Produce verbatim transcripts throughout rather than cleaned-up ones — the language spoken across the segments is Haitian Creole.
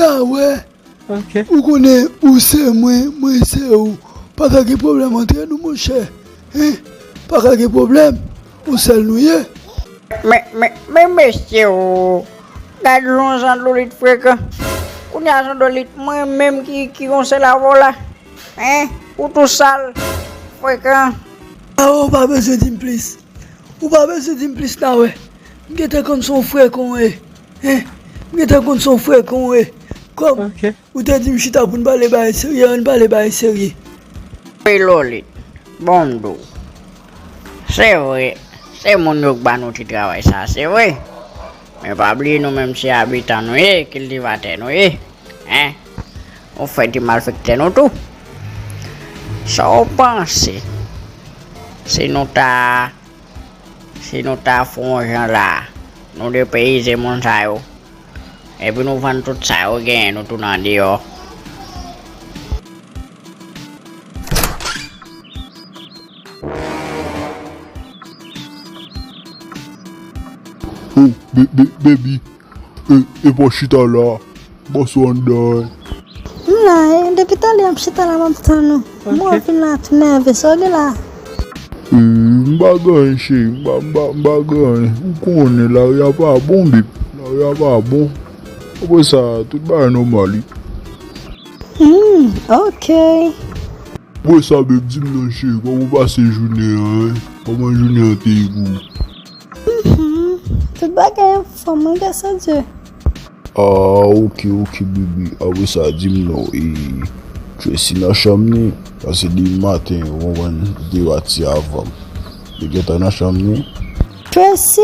Ah wè, ou konnen ou se mwen, mwen se ou. Pa ka gen pwoblèm antre nou, monchè. Hein? Pa ka gen pwoblèm. Yon sèl nou ye. Men, men, men mesye o, gad jan Lolit frekan. Kounye a Lolit, mwen menm ki, ki yon sèl avè w la. Hein? Ou tou sal, frekan. Ah, ou pa bezwen di m plis. Ou pa bezwen di m plis, Nawè. M gentan konn se yon frekan w ye. Hein? M gentan konn se yon frekan w ye. Kòm ou te di m chita pou n pale bagay serye, ann pale bagay serye. Wi, Lolit. Bon, m di w. Se vre, se moun yo k ba nou ti travay sa, se vre. Men pa bliye nou menm se abitan nou ye, kiltivatè nou ye. Hein? Ou fè di malfektè nou tou. Sa w panse? Si nou ta, si nou ta fè yon jan la, nou depeyize moun sa yo. Epi nou vann tout sa yo genyen, nou tounen andeyò. Oh, be-, be-, baby, e, e pa w chita la, bòs ou anndan. M la, e, depi talè m ap chita la, m ap tann ou. Mwen vin la tou nève, sa w gen la? E, m pa gen anyen, cheri, m pa, m pa, m pa gen anyen. Ou konnen, lari a pa bon, baby. Lari a pa bon. Apre sa, tout bagay nòmal, wi. Hmm, ok. Apre sa, baby, di m non, cheri, kòman w pase jounen an, hein? Kòman jounen an te ye pou ou? Mhm. Tout bagay anfòm, wi, gras a Dye. Ah, ok, ok, baby. Apre sa, di m non, e, Tracy nan chanm ni, paske demen maten, ou konprann, li te pati avan m. Li gentan nan chanm ni? Tracy?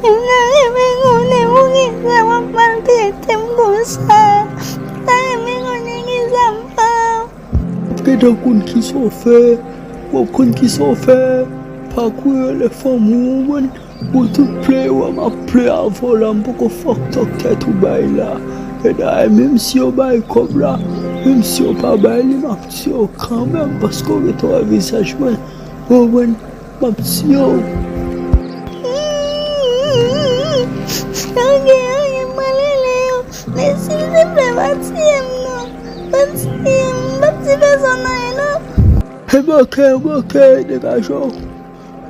M ta renmen konnen poukisa w ap maltrete m konsa. M ta renmen konnen kisa m fè w. W ap gentan konn kisa w fè. W ap konn kisa w fè. Pa kouri rele fanmi w, ou konprann? Ou tout ple yo, m ap ple avè w la, m poko fòk tòk tèt ou bay la. E dayè, menm si yo bay kòb la, menm si yo pa bay li, m ap tiye w kanmenm, paske w gentan wè vizaj mwen. Ou konprann? M ap tiye w. Pa gen anyen, m pral rele yo. Men silvouplè, pa tiye m non. Pa tiye m, m p ap ti fè sa w nan anyen non. Ebyen, ok, ebyen, ok, degaje w.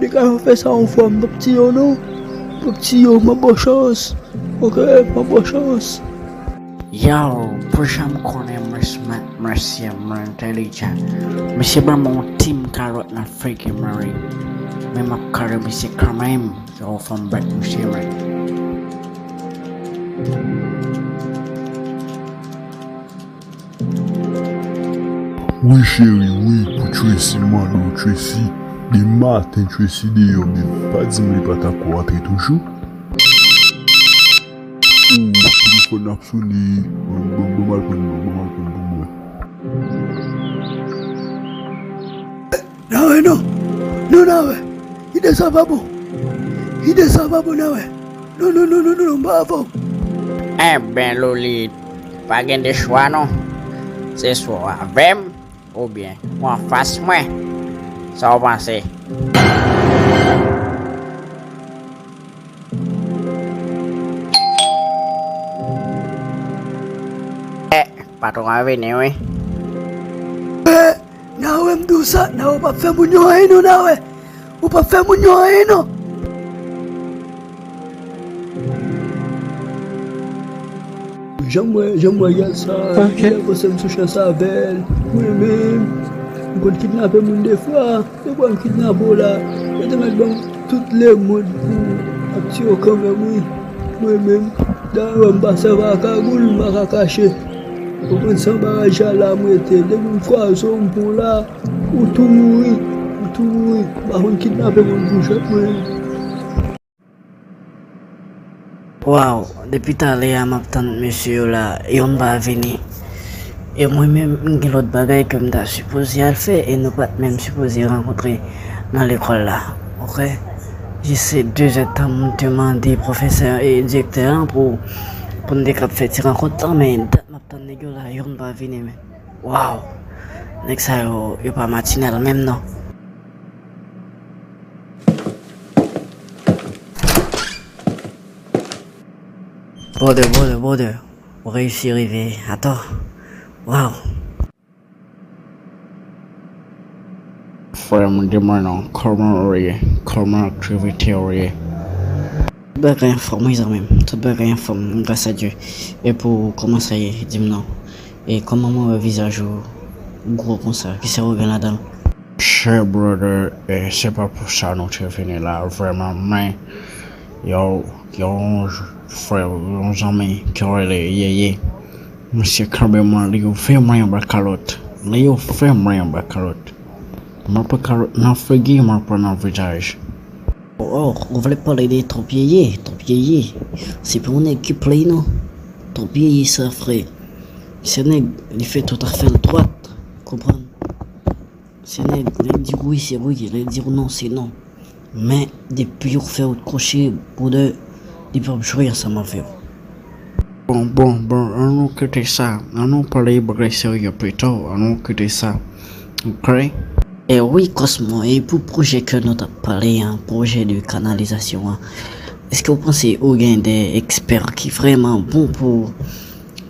Degaje w fè sa yon fwa, m p ap tiye w non. M p ap tiye w, m ap ba w chans. Ok, m ap ba w chans. Yow, pou jan m konnen mwen smart, mwen smart, mwen entèlijan. Misye ban mwen yon team kalòt nan figi mwen, wi. Men m ap kale misye kanmenm. Yow, fò m bat misye, wi. Wi, cheri, wi, pou Tracy, m mande w, Tracy. Demen maten, Tracy deyò, men pa di m li pa t ap ko antre toujou. Oh, telefòn ap sone. Bon, bon, bon, m al pran l, bon, m al pran l pou mwen. Nawè, non. Non, Nawè. Ide sa pa bon. Ide sa pa bon, Nawè. Non, non, non, non, non, non, m pa avè w. Enben, Lolit, pa gen de chwa, non. Se swa w avè m, oubyen w anfas mwen. Sa w panse? Eh, patwon an vini, wi. Eh, Nawè, m di w sa, Nawè, w p ap fè moun yo anyen non, Nawè. Ou p ap fè moun yo anyen non. Jan m wè, jan m wè gad sa, li lè panse m sou chans avè l. Mwen menm, m konn kidnape moun defwa. Depi w wè m kidnape w la, yo te mèt ban m tout lemonn pou m ap tiye w kanmenm, wi. Mwen menm, dayè, m pa sèvi a kagoul, m pa ka kache. Ou konprann, se anba raj la, la m rete. Depi m kwaze w, m pran w la, ou tou mouri, ou tou mouri. M pa konn kidnape moun pou jwèt mwen. Waw, depi talè a m ap tann mesye yo la, youn pa vini. E mwen menm, m gen lòt bagay ke m ta sipoze al fè e nou pa t menm sipoze rankontre nan lekòl la. Oke? Jis se de zè tan m te mande pwofesè e direktè an pou, pou n te kab fè ti rankont lan, men dat m ap tann nèg yo la, youn pa vini, men. Waw! Nèg sa yo, yo pa matinal menm non. Brother, brother, brother. Ou reyisi rive atò. Wow. Frè m, di mwen non, kòman ou ye? Kòman aktivite ou ye? Tout bagay anfòm, wi, zanmi m. Tout bagay anfòm, gras a Dye. E pou ou, kòman sa ye? Di m non. E kòman mwen wè vizaj ou gwo konsa? Kisa ou gen ladan l? Chè brother, e, se pa pou sa nou te vini la, vrèman, men, yo, yon frè, yon zanmi ki rele Yeye. Misye kanpe mwen, li ouvè mwen yon bak kalòt. Li ouvè mwen yon bak kalòt. Mwen pran kalòt nan figi, mwen pran nan vizaj. Oh, ou vle pale de Twòp Yeye, Twòp Yeye. Se pa yon nèg ki play non. Twòp Yeye sa, frè. Se nèg, li fè tout afè l dwat. Konprann? Se nèg, lè l di wi, se wi, lè l di non, se non. Men, depi yo fè w kwochi, brother, li p ap jwe ansanm avè w. Bon, bon, bon, an nou kite sa. An nou pale bagay serye pito. An nou kite sa. Ok? E wi, Cosmo, e pou pwojè ke nou t ap pale an, pwojè de kanalizasyon an, èske w panse ou gen de ekspè ki vrèman bon pou,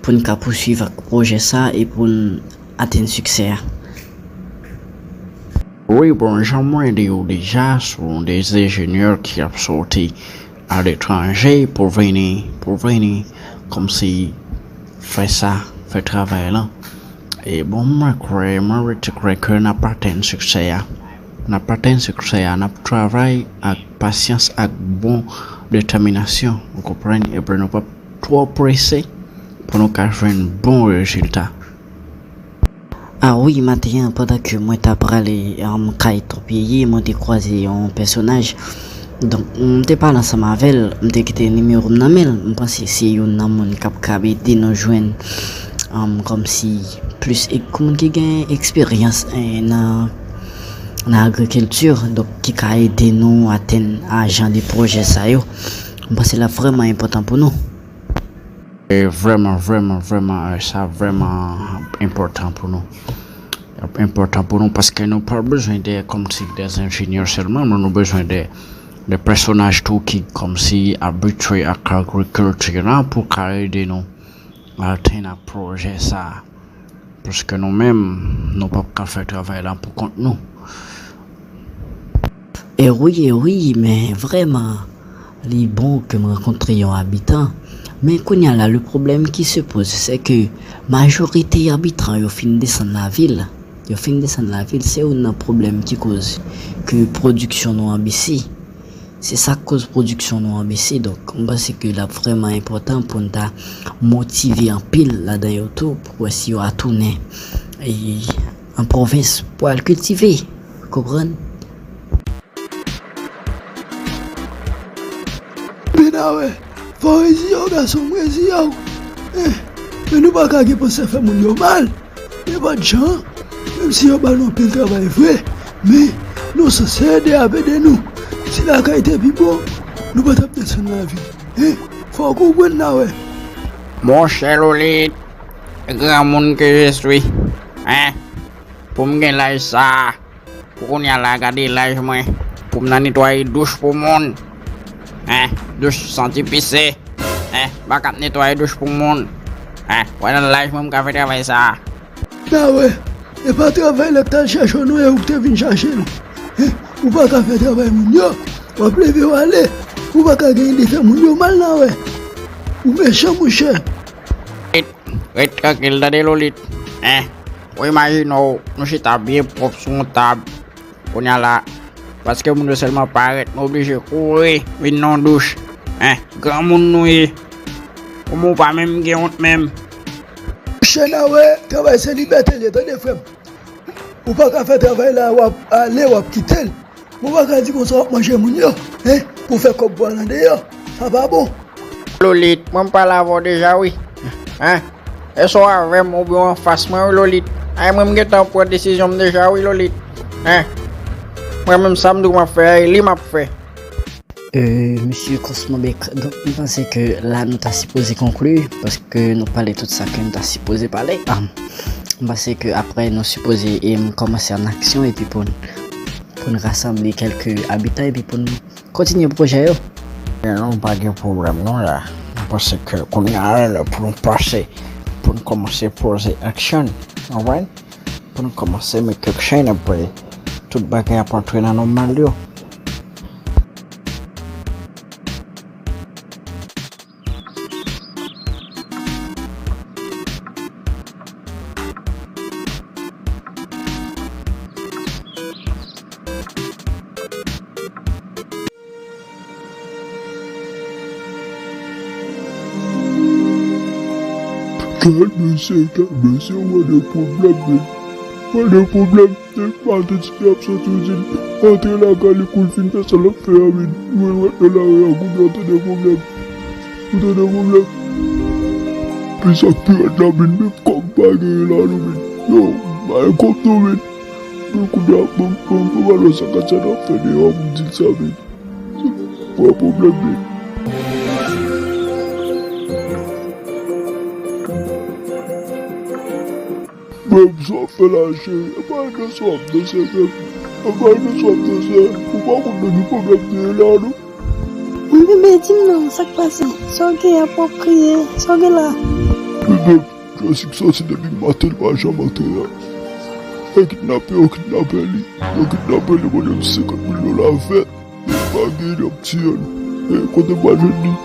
pou n ka pouswiv ak pwojè sa e pou n atenn siksè a? Wi, bon, jan mwen di w deja, se de enjenyè ki ap soti aletranje pou vini, pou vini, kòmsi fè sa, fè travay lan. E bon, mwen kwè, mwen rete kwè ke n ap atenn siksè a. N ap atenn siksè a, n ap travay ak pasyans, ak bon detèminasyon, ou konprann, epi nou p ap twò prese pou nou ka jwenn bon rezilta. A wi, maten an, pandan ke mwen t ap prale, um, kay Twòp Yeye, mwen te kwaze yon pèsonaj. Donk, m te pale ansanm avè l, m te kite nimewo m nan men l. M panse se youn nan moun k ap kab ede nou jwenn, um, kòmsi plis ek-, moun ki gen eksperyans, eh, nan, nan agrikilti, donk ki ka ede nou atenn a jan de pwojè sa yo. M panse l ap vrèman enpòtan pou nou. E vrèman, vrèman, vrèman, e, sa vrèman enpòtan pou nou. Enpòtan pou nou paske nou pa bezwen de, kòmsi, de enjenyè sèlman, men nou bezwen de, de pèsonaj tou ki kòmsi abitye ak agrikilti la pou ka ede nou atenn ak pwojè sa a. Paske nou menm, nou p ap ka fè travay la pou kont nou. E wi, e wi, men vrèman, li bon ke m rankontre yon abitan. Men kounye a la, le problème qui se pose, c'est que majorite abitan yo fin desann lavil. Yo fin desann lavil, se youn nan pwoblèm ki koz ke pwodiksyon nou an bese. Se sa k koz pwodiksyon nou an bese. Donk, m panse ke l ap vrèman enpòtan pou n ta motive anpil ladan yo tou, pou wè si yo a tounen, e, an pwovens pou al kiltive. Konprann? Byen a wè, fò w reziye w, gason m, reziye w. Eh, men nou pa ka gen panse fè moun yo mal. Nenpòt jan, menm si yo ba nou anpil travay vre, men nou sanse ede ap ede nou. Si lakay te pi bon, nou pa t ap desann lavil. Eh, fò w konprann la wè. Monchè Lolit, granmoun ke je suis, en, pou m gen laj sa a, pou kounye a la, gade laj mwen, pou m nan netwaye douch pou moun, en, douch santi pise, en, m pa ka ap netwaye douch pou moun, en, wè nan laj mwen m ka fè travay sa a. N a wè, e pa travay lòt t al chache w non, e ou k te vin chache l. Eh, ou pa ka fè travay moun yo, w ap leve w ale, ou pa ka gen ide fè moun yo mal, n a wè. Ou mechan, monchè. Ret, ret trankil, tande Lolit. En, ou imajine w, nou chita byen pwòp sou yon tab. Kounye a la, paske moun yo sèlman parèt, nou oblije kouri vin nan yon douch. En, granmoun nou ye. Kòman ou pa menm gen wont menm? Monchè, n a wè, travay se libète l ye, tande frè m. Ou pa ka fè travay la, w ap ale, w ap kite l. Ou pa ka di konsa w ap manje moun yo, en, pou fè kòb pou al andeyò. Sa pa bon. Lolit, mwen m pale avè w deja wi. En? Èske w avè m oubyen w anfas mwen wi Lolit? Ay, mwen m gentan pran desizyon m deja wi Lolit. En? Mwen menm sa m di w m ap fè a, e li m ap fè. E, mesye Cosmo Bec, donk, m panse ke la nou ta sipoze konkli, paske nou pale tout sa ke nou ta sipoze pale. Ah, M panse ke apre nou sipoze e m kòmanse an aksyon epi pou n, pou n rasanble kèlke abitan epi pou n kontinye pwojè yo. Non, pa gen pwoblèm non la. M panse ke kounye a lè pou nou pase, pou n kòmanse poze aksyon. Ou konprann? Pou n kòmanse make action apre tout bagay ap antre nan nòmal yo. Gad mesye, gad mesye, wè de pwoblèm, men. Wè de pwoblèm. Depi maten tifi ap soti izin, antre lakay li kou l fin fè sa l ap fè a, men. Mwen wè nan lari a kounye a, tande pwoblèm. Ou tande pwoblèm. Pi sa k pi rèd la, men, men kòb pa genyen la non, men. Yo, bay kòb non, men. Men kounye a, bon, bon, bon, alò sa Katia t ap fè deyò pou m di l sa, men. Wè pwoblèm, men. Menm sa w fè la, cheri. E pa nan sa w ap danse, menm. E pa nan sa w ap danse. Ou pa konn nan ki pwoblèm te ye la, non? Wi, bebe, di m non, sa k pase? Sa w gen, ap w ap kriye? Sa w gen la? Bebe, Jessica soti depi maten, li pa janm antre a. E kidnape, yo kidnape li. Yo kidnape li, mande m senkant mil dola vèt. Li pa gen, li ap tiye l. E kote m pral jwenn li?